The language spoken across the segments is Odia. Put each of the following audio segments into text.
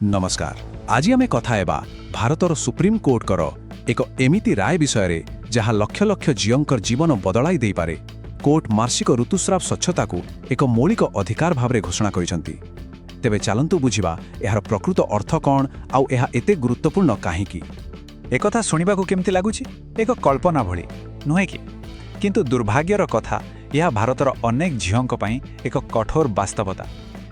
ନମସ୍କାର। ଆଜି ଆମେ କଥା ହେବା ଭାରତର ସୁପ୍ରିମକୋର୍ଟଙ୍କର ଏକ ଏମିତି ରାୟ ବିଷୟରେ, ଯାହା ଲକ୍ଷ ଲକ୍ଷ ଝିଅଙ୍କର ଜୀବନ ବଦଳାଇ ଦେଇପାରେ। କୋର୍ଟ ମାସିକ ଋତୁସ୍ରାବ ସ୍ୱଚ୍ଛତାକୁ ଏକ ମୌଳିକ ଅଧିକାର ଭାବରେ ଘୋଷଣା କରିଛନ୍ତି। ତେବେ ଚାଲନ୍ତୁ ବୁଝିବା, ଏହାର ପ୍ରକୃତ ଅର୍ଥ କ'ଣ ଆଉ ଏହା ଏତେ ଗୁରୁତ୍ୱପୂର୍ଣ୍ଣ କାହିଁକି? ଏକଥା ଶୁଣିବାକୁ କେମିତି ଲାଗୁଛି? ଏକ କଳ୍ପନା ଭଳି ନୁହେଁ କି? କିନ୍ତୁ ଦୁର୍ଭାଗ୍ୟର କଥା, ଏହା ଭାରତର ଅନେକ ଝିଅଙ୍କ ପାଇଁ ଏକ କଠୋର ବାସ୍ତବତା।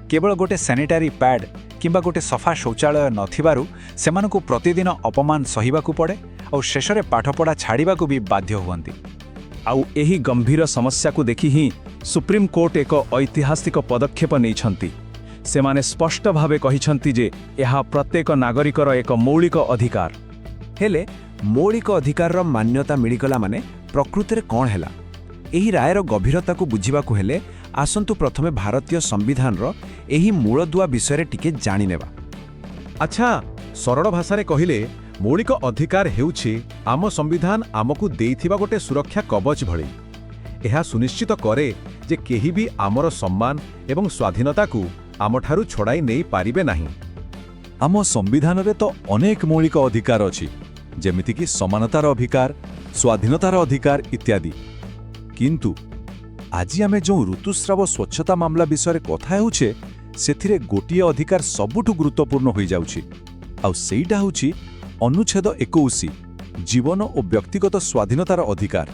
କେବଳ ଗୋଟେ ସାନିଟାରୀ ପ୍ୟାଡ୍ କିମ୍ବା ଗୋଟେ ସଫା ଶୌଚାଳୟ ନଥିବାରୁ ସେମାନଙ୍କୁ ପ୍ରତିଦିନ ଅପମାନ ସହିବାକୁ ପଡ଼େ ଆଉ ଶେଷରେ ପାଠପଢ଼ା ଛାଡ଼ିବାକୁ ବି ବାଧ୍ୟ ହୁଅନ୍ତି। ଆଉ ଏହି ଗମ୍ଭୀର ସମସ୍ୟାକୁ ଦେଖି ହିଁ ସୁପ୍ରିମକୋର୍ଟ ଏକ ଐତିହାସିକ ପଦକ୍ଷେପ ନେଇଛନ୍ତି। ସେମାନେ ସ୍ପଷ୍ଟ ଭାବେ କହିଛନ୍ତି ଯେ ଏହା ପ୍ରତ୍ୟେକ ନାଗରିକର ଏକ ମୌଳିକ ଅଧିକାର। ହେଲେ ମୌଳିକ ଅଧିକାରର ମାନ୍ୟତା ମିଳିଗଲା ମାନେ ପ୍ରକୃତରେ କ'ଣ ହେଲା? ଏହି ରାୟର ଗଭୀରତାକୁ ବୁଝିବାକୁ ହେଲେ ଆସନ୍ତୁ ପ୍ରଥମେ ଭାରତୀୟ ସମ୍ବିଧାନର ଏହି ମୂଳଦୁଆ ବିଷୟରେ ଟିକେ ଜାଣିନେବା। ଆଚ୍ଛା, ସରଳ ଭାଷାରେ କହିଲେ ମୌଳିକ ଅଧିକାର ହେଉଛି ଆମ ସମ୍ବିଧାନ ଆମକୁ ଦେଇଥିବା ଗୋଟେ ସୁରକ୍ଷା କବଚ ଭଳି। ଏହା ସୁନିଶ୍ଚିତ କରେ ଯେ କେହି ବି ଆମର ସମ୍ମାନ ଏବଂ ସ୍ୱାଧୀନତାକୁ ଆମଠାରୁ ଛଡ଼ାଇ ନେଇପାରିବେ ନାହିଁ। ଆମ ସମ୍ବିଧାନରେ ତ ଅନେକ ମୌଳିକ ଅଧିକାର ଅଛି, ଯେମିତିକି ସମାନତାର ଅଧିକାର, ସ୍ୱାଧୀନତାର ଅଧିକାର ଇତ୍ୟାଦି। କିନ୍ତୁ ଆଜି ଆମେ ଯେଉଁ ଋତୁସ୍ରାବ ସ୍ୱଚ୍ଛତା ମାମଲା ବିଷୟରେ କଥା ହେଉଛେ, ସେଥିରେ ଗୋଟିଏ ଅଧିକାର ସବୁଠୁ ଗୁରୁତ୍ୱପୂର୍ଣ୍ଣ ହୋଇଯାଉଛି। ଆଉ ସେଇଟା ହେଉଛି ଅନୁଚ୍ଛେଦ 21, ଜୀବନ ଓ ବ୍ୟକ୍ତିଗତ ସ୍ୱାଧୀନତାର ଅଧିକାର।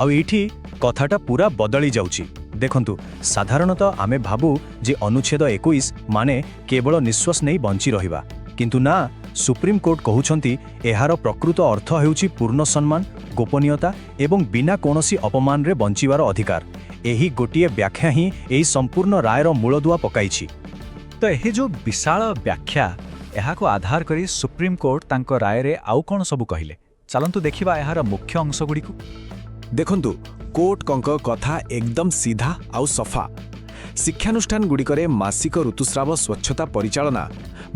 ଆଉ ଏଇଠି କଥାଟା ପୁରା ବଦଳି ଯାଉଛି। ଦେଖନ୍ତୁ, ସାଧାରଣତଃ ଆମେ ଭାବୁ ଯେ ଅନୁଚ୍ଛେଦ 21 ମାନେ କେବଳ ନିଶ୍ୱାସ ନେଇ ବଞ୍ଚି ରହିବା। କିନ୍ତୁ ନା, ସୁପ୍ରିମକୋର୍ଟ କହୁଛନ୍ତି, ଏହାର ପ୍ରକୃତ ଅର୍ଥ ହେଉଛି ପୂର୍ଣ୍ଣ ସମ୍ମାନ, ଗୋପନୀୟତା ଏବଂ ବିନା କୌଣସି ଅପମାନରେ ବଞ୍ଚିବାର ଅଧିକାର। ଏହି ଗୋଟିଏ ବ୍ୟାଖ୍ୟା ହିଁ ଏହି ସମ୍ପୂର୍ଣ୍ଣ ରାୟର ମୂଳଦୁଆ ପକାଇଛି। ତ ଏହି ଯେଉଁ ବିଶାଳ ବ୍ୟାଖ୍ୟା, ଏହାକୁ ଆଧାର କରି ସୁପ୍ରିମକୋର୍ଟ ତାଙ୍କ ରାୟରେ ଆଉ କ'ଣ ସବୁ କହିଲେ? ଚାଲନ୍ତୁ ଦେଖିବା ଏହାର ମୁଖ୍ୟ ଅଂଶଗୁଡ଼ିକୁ। ଦେଖନ୍ତୁ, କୋର୍ଟଙ୍କ କଥା ଏକଦମ ସିଧା ଆଉ ସଫା। ଶିକ୍ଷାନୁଷ୍ଠାନଗୁଡ଼ିକରେ ମାସିକ ଋତୁସ୍ରାବ ସ୍ୱଚ୍ଛତା ପରିଚାଳନା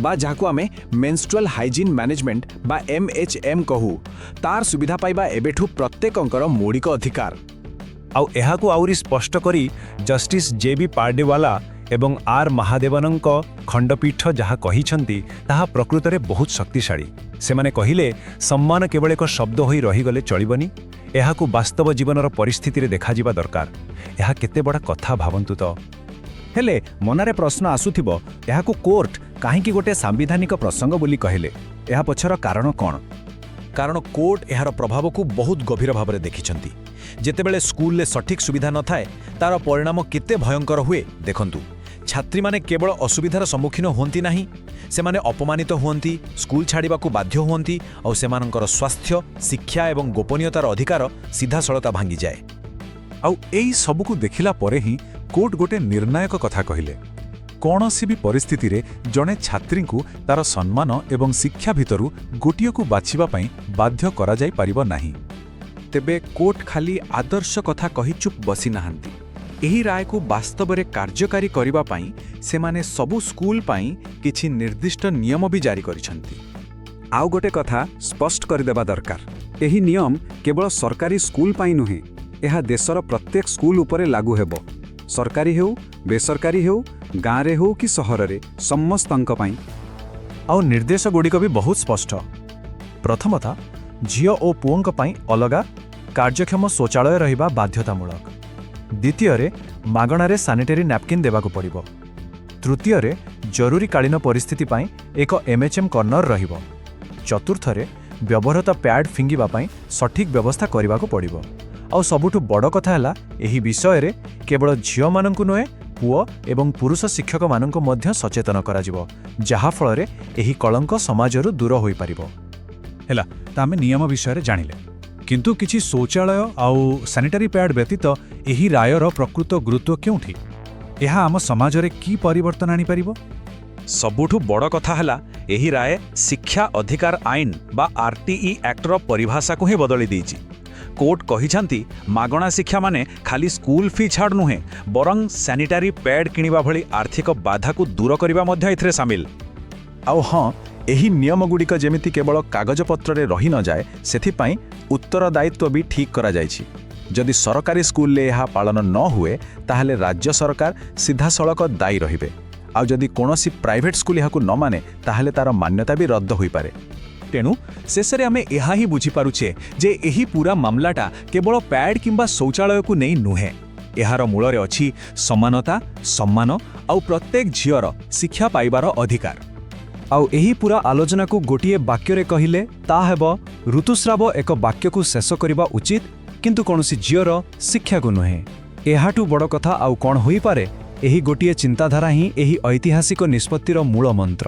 ବା ଯାହାକୁ ଆମେ ମେନ୍ଷ୍ଟ୍ରୁଆଲ ହାଇଜିନ୍ ମ୍ୟାନେଜମେଣ୍ଟ ବା ଏମ୍ଏଚ୍ଏମ୍ କହୁ, ତାର ସୁବିଧା ପାଇବା ଏବେଠୁ ପ୍ରତ୍ୟେକଙ୍କର ମୌଳିକ ଅଧିକାର। ଆଉ ଏହାକୁ ଆହୁରି ସ୍ପଷ୍ଟ କରି ଜଷ୍ଟିସ୍ ଜେ ବି ପାର୍ଡିୱାଲା ଏବଂ ଆର୍ ମହାଦେବନଙ୍କ ଖଣ୍ଡପୀଠ ଯାହା କହିଛନ୍ତି, ତାହା ପ୍ରକୃତରେ ବହୁତ ଶକ୍ତିଶାଳୀ। ସେମାନେ କହିଲେ, ସମ୍ମାନ କେବଳ ଏକ ଶବ୍ଦ ହୋଇ ରହିଗଲେ ଚଳିବନି, ଏହାକୁ ବାସ୍ତବ ଜୀବନର ପରିସ୍ଥିତିରେ ଦେଖାଯିବା ଦରକାର। ଏହା କେତେ ବଡ଼ କଥା, ଭାବନ୍ତୁ ତ! ହେଲେ ମନରେ ପ୍ରଶ୍ନ ଆସୁଥିବ, ଏହାକୁ କୋର୍ଟ କାହିଁକି ଗୋଟେ ସାମ୍ବିଧାନିକ ପ୍ରସଙ୍ଗ ବୋଲି କହିଲେ? ଏହା ପଛର କାରଣ କ'ଣ? କାରଣ କୋର୍ଟ ଏହାର ପ୍ରଭାବକୁ ବହୁତ ଗଭୀର ଭାବରେ ଦେଖିଛନ୍ତି। ଯେତେବେଳେ ସ୍କୁଲରେ ସଠିକ୍ ସୁବିଧା ନଥାଏ, ତାର ପରିଣାମ କେତେ ଭୟଙ୍କର ହୁଏ ଦେଖନ୍ତୁ। ଛାତ୍ରୀମାନେ କେବଳ ଅସୁବିଧାର ସମ୍ମୁଖୀନ ହୁଅନ୍ତି ନାହିଁ, ସେମାନେ ଅପମାନିତ ହୁଅନ୍ତି, ସ୍କୁଲ ଛାଡ଼ିବାକୁ ବାଧ୍ୟ ହୁଅନ୍ତି ଆଉ ସେମାନଙ୍କର ସ୍ୱାସ୍ଥ୍ୟ, ଶିକ୍ଷା ଏବଂ ଗୋପନୀୟତାର ଅଧିକାର ସିଧାସଳଖ ଭାଙ୍ଗିଯାଏ। ଆଉ ଏଇ ସବୁକୁ ଦେଖିଲା ପରେ ହିଁ କୋର୍ଟ ଗୋଟେ ନିର୍ଣ୍ଣାୟକ କଥା କହିଲେ। କୌଣସି ବି ପରିସ୍ଥିତିରେ ଜଣେ ଛାତ୍ରୀଙ୍କୁ ତାର ସମ୍ମାନ ଏବଂ ଶିକ୍ଷା ଭିତରୁ ଗୋଟିଏକୁ ବାଛିବା ପାଇଁ ବାଧ୍ୟ କରାଯାଇପାରିବ ନାହିଁ। ତେବେ କୋର୍ଟ ଖାଲି ଆଦର୍ଶ କଥା କହି ଚୁପ୍ ବସିନାହାନ୍ତି। ଏହି ରାୟକୁ ବାସ୍ତବରେ କାର୍ଯ୍ୟକାରୀ କରିବା ପାଇଁ ସେମାନେ ସବୁ ସ୍କୁଲ ପାଇଁ କିଛି ନିର୍ଦ୍ଦିଷ୍ଟ ନିୟମ ବି ଜାରି କରିଛନ୍ତି। ଆଉ ଗୋଟେ କଥା ସ୍ପଷ୍ଟ କରିଦେବା ଦରକାର। ଏହି ନିୟମ କେବଳ ସରକାରୀ ସ୍କୁଲ ପାଇଁ ନୁହେଁ, ଏହା ଦେଶର ପ୍ରତ୍ୟେକ ସ୍କୁଲ ଉପରେ ଲାଗୁ ହେବ। ସରକାରୀ ହେଉ, ବେସରକାରୀ ହେଉ, ଗାଁରେ ହେଉ କି ସହରରେ, ସମସ୍ତଙ୍କ ପାଇଁ। ଆଉ ନିର୍ଦ୍ଦେଶଗୁଡ଼ିକ ବି ବହୁତ ସ୍ପଷ୍ଟ। ପ୍ରଥମତଃ, ଝିଅ ଓ ପୁଅଙ୍କ ପାଇଁ ଅଲଗା କାର୍ଯ୍ୟକ୍ଷମ ଶୌଚାଳୟ ରହିବା ବାଧ୍ୟତାମୂଳକ। ଦ୍ୱିତୀୟରେ, ମାଗଣାରେ ସାନିଟାରୀ ନାପକିନ୍ ଦେବାକୁ ପଡ଼ିବ। ତୃତୀୟରେ, ଜରୁରୀକାଳୀନ ପରିସ୍ଥିତି ପାଇଁ ଏକ ଏମ୍ଏଚ୍ଏମ୍ କର୍ଣ୍ଣର ରହିବ। ଚତୁର୍ଥରେ, ବ୍ୟବହୃତ ପ୍ୟାଡ୍ ଫିଙ୍ଗିବା ପାଇଁ ସଠିକ୍ ବ୍ୟବସ୍ଥା କରିବାକୁ ପଡ଼ିବ। ଆଉ ସବୁଠୁ ବଡ଼ କଥା ହେଲା, ଏହି ବିଷୟରେ କେବଳ ଝିଅମାନଙ୍କୁ ନୁହେଁ, ପୁଅ ଏବଂ ପୁରୁଷ ଶିକ୍ଷକମାନଙ୍କୁ ମଧ୍ୟ ସଚେତନ କରାଯିବ, ଯାହାଫଳରେ ଏହି କଳଙ୍କ ସମାଜରୁ ଦୂର ହୋଇପାରିବ। ହେଲା ତ, ଆମେ ନିୟମ ବିଷୟରେ ଜାଣିଲେ। କିନ୍ତୁ କିଛି ଶୌଚାଳୟ ଆଉ ସାନିଟାରୀ ପ୍ୟାଡ୍ ବ୍ୟତୀତ ଏହି ରାୟର ପ୍ରକୃତ ଗୁରୁତ୍ୱ କେଉଁଠି? ଏହା ଆମ ସମାଜରେ କି ପରିବର୍ତ୍ତନ ଆଣିପାରିବ? ସବୁଠୁ ବଡ଼ କଥା ହେଲା, ଏହି ରାୟ ଶିକ୍ଷା ଅଧିକାର ଆଇନ ବା ଆର୍ଟିଇ ଆକ୍ଟର ପରିଭାଷାକୁ ହିଁ ବଦଳି ଦେଇଛି। କୋର୍ଟ କହିଛନ୍ତି, ମାଗଣା ଶିକ୍ଷା ମାନେ ଖାଲି ସ୍କୁଲ ଫି ଛାଡ଼ ନୁହେଁ, ବରଂ ସାନିଟାରୀ ପ୍ୟାଡ୍ କିଣିବା ଭଳି ଆର୍ଥିକ ବାଧାକୁ ଦୂର କରିବା ମଧ୍ୟ ଏଥିରେ ସାମିଲ। ଆଉ ହଁ, ଏହି ନିୟମଗୁଡ଼ିକ ଯେମିତି କେବଳ କାଗଜପତ୍ରରେ ରହି ନଯାଏ, ସେଥିପାଇଁ ଉତ୍ତରଦାୟିତ୍ୱ ବି ଠିକ୍ କରାଯାଇଛି। ଯଦି ସରକାରୀ ସ୍କୁଲରେ ଏହା ପାଳନ ନ ହୁଏ, ତାହେଲେ ରାଜ୍ୟ ସରକାର ସିଧାସଳଖ ଦାୟୀ ରହିବେ। ଆଉ ଯଦି କୌଣସି ପ୍ରାଇଭେଟ୍ ସ୍କୁଲ ଏହାକୁ ନ ମାନେ, ତାହେଲେ ତାର ମାନ୍ୟତା ବି ରଦ୍ଦ ହୋଇପାରେ। ତେଣୁ ଶେଷରେ ଆମେ ଏହା ହିଁ ବୁଝିପାରୁଛେ ଯେ ଏହି ପୁରା ମାମଲାଟା କେବଳ ପ୍ୟାଡ୍ କିମ୍ବା ଶୌଚାଳୟକୁ ନେଇ ନୁହେଁ। ଏହାର ମୂଳରେ ଅଛି ସମାନତା, ସମ୍ମାନ ଆଉ ପ୍ରତ୍ୟେକ ଝିଅର ଶିକ୍ଷା ପାଇବାର ଅଧିକାର। ଆଉ ଏହି ପୁରା ଆଲୋଚନାକୁ ଗୋଟିଏ ବାକ୍ୟରେ କହିଲେ ତା ହେବ, ଋତୁସ୍ରାବ ଏକ ବାକ୍ୟକୁ ଶେଷ କରିବା ଉଚିତ, କିନ୍ତୁ କୌଣସି ଝିଅର ଶିକ୍ଷାକୁ ନୁହେଁ। ଏହାଠୁ ବଡ଼ କଥା ଆଉ କ'ଣ ହୋଇପାରେ? ଏହି ଗୋଟିଏ ଚିନ୍ତାଧାରା ହିଁ ଏହି ଐତିହାସିକ ନିଷ୍ପତ୍ତିର ମୂଳ ମନ୍ତ୍ର।